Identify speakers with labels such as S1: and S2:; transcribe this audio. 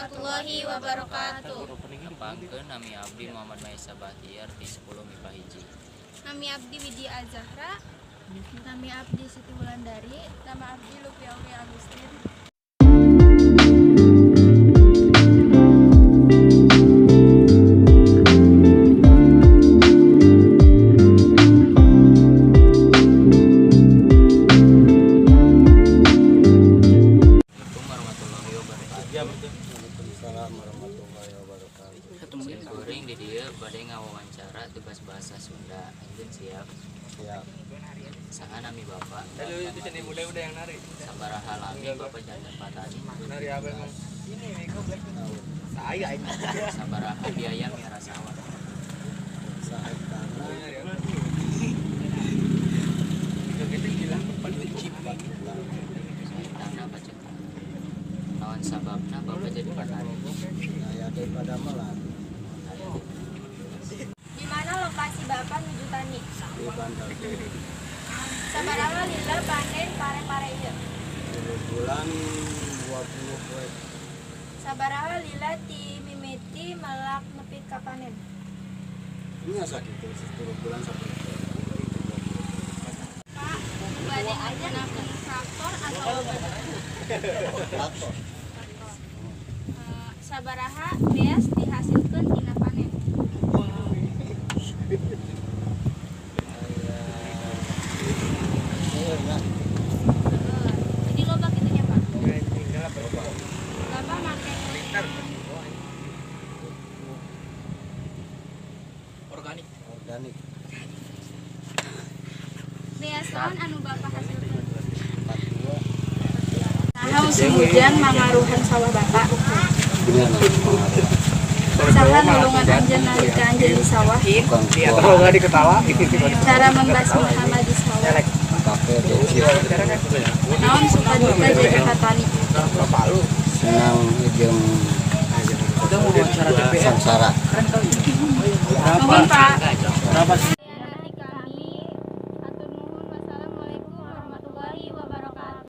S1: Warahmatullahi wabarakatuh.
S2: Nepangkeun, nami abdi Muhammad Mahesa Bahtiar ti 10 MIPA 1.
S1: Nami abdi Widya Azahra.
S3: Nami abdi Siti Wulandari. Nama abdi Lupi Aulia Agustin.
S2: Assalamualaikum warahmatullahi wabarakatuh.
S4: Waalaikumsalam warahmatullahi wabarakatuh.
S2: Sim kuring di dieu bade ngawawancara tugas bahasa Sunda. Anjeun siap?
S4: Siap.
S2: Saha nami Bapak?
S5: Itu sini muda udah yang nari.
S2: Sabaraha lami Bapak janten patani?
S5: Nari apa emang? Saya ini.
S2: Sabaraha biaya miara sawah?
S4: Sahektana
S2: Sahektana 4 juta. Naon sababna Bapak jadi petani?
S4: Aya daripada melan.
S3: Di mana lokasi Bapak nuju tani?
S4: Di Bandar.
S3: Sabaraha lila panen pare-pare ieu?
S4: 3 bulan 20 poe.
S3: Sabaraha lila ti mimiti melak nepi ka panen?
S4: Ini asa gitu, 10 bulan sampai
S1: Pak, bade ngagunakeun traktor atau
S4: Traktor.
S1: Eh, sabaraha beas dihasilkeun tina panen?
S4: Aya. Iya, ya.
S1: Heeh. Jadi loba kitu nya, Pak. Bapak make
S2: Organik.
S4: Organik.
S1: Beas naon anu Bapak hasilkeun?
S4: 42.
S3: Saha musim hujan mangaruhan sawah Bapak?
S4: Bener, pengaruh.
S3: Saha nulungan anjeun nalika anjeun di sawah?
S4: Tukang
S5: Iya,
S4: buah.
S5: kalau nggak diketawa.
S3: Cara membasmi hama di sawah?
S4: Pakai deci.
S3: Naon suka duka jadi petani?
S4: Senang jeung sangsara.
S3: Nuhun, Pak.